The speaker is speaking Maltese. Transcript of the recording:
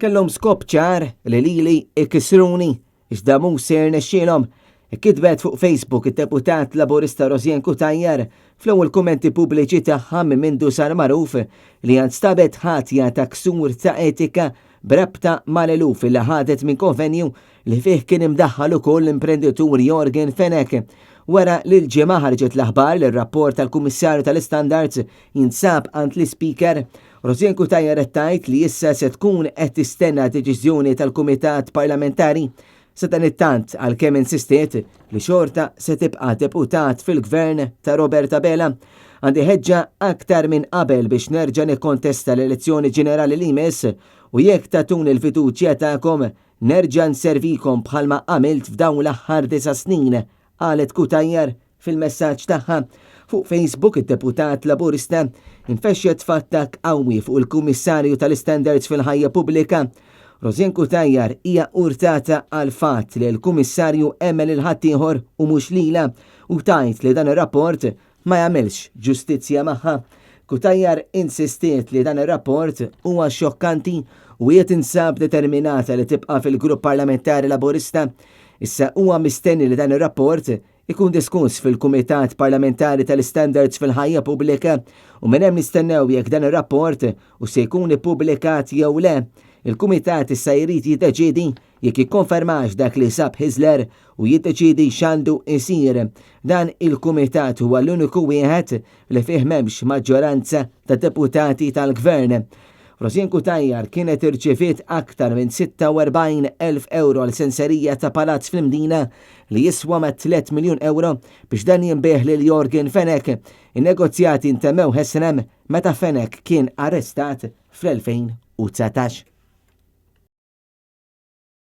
Kellhom skop ċar li lili ikissruni iżda mhux se jirnexxielhom, kitbet fuq Facebook id-deputat Laburista Rosianne Cutajar fl-ewwel kummenti pubbliċi tagħha minn mindu sar magħruf li hija nstabet ħatja ta' ksur ta' etika b'rabta mal-eluf li ħadet minn konvenju li fih kien imdaħħal ukoll l-imprenditur Yorgen Fenech. Wara li l-Ġimgħa ħarġet l-aħbar li r-rapport tal-Kummissarju tal-Istandards jinsab għand l-Ispeaker, Rosianne Cutajar qed tgħid li issa se tkun qed tistenna deċiżjoni tal-Kumitat Parlamentari. Sadanittant, għalkemm insistiet li xorta se tibqa' deputat fil-Gvern ta' Robert Abela, għandi ħeġġa aktar minn qabel biex nerġa' nikkontesta l-elezzjoni ġenerali li jmiss u jekk tagħtuni l-fiduċja tagħkom nerġa' nservikom bħalma għamilt f'dawn l-aħħar disa' snin, qalet Cutajar fil-messaġġ tagħha. Fuq Facebook id-deputat Laburista infexxet f'attakk qawwi fuq il-Kummissarju tal-Istandards fil-Ħajja Pubblika. Rosianne Cutajar hija urtata għall-fatt li l-Kummissarju emmen lil ħaddieħor u mhux lilha u tgħid li dan ir-rapport ma jagħmilx ġustizzja magħha. Cutajar insistiet li dan ir-rapport huwa xokkanti u hija tinsab determinata li tibqa' fil-Grupp Parlamentari Laburista. Issa huwa mistenni li dan ir-rapport ikun diskuss fil-Kumitat Parlamentari tal-Istandards fil-Ħajja Pubblika u minn hemm nistennew jekk dan ir-rapport u se jkun ippubblikat jew le. Il-Kumitat issa jrid jiddeċiedi jekk jikkonfermax dak li sab Hyzler u jiddeċiedi x'għandu jsir. Dan il-kumitat huwa l-uniku wieħed li fih m'hemmx maġġoranza ta' deputati tal-Gvern. Rosianne Cutajar kienet irċiviet aktar minn 46,000 ewro għal senserija ta' palazz fl-Imdina li jiswa ma' 3 miljun ewro biex dan jinbiegħ lil Yorgen Fenech. In-negozjati ntemmew ħesrem meta Fenech kien arrestat fl-2019.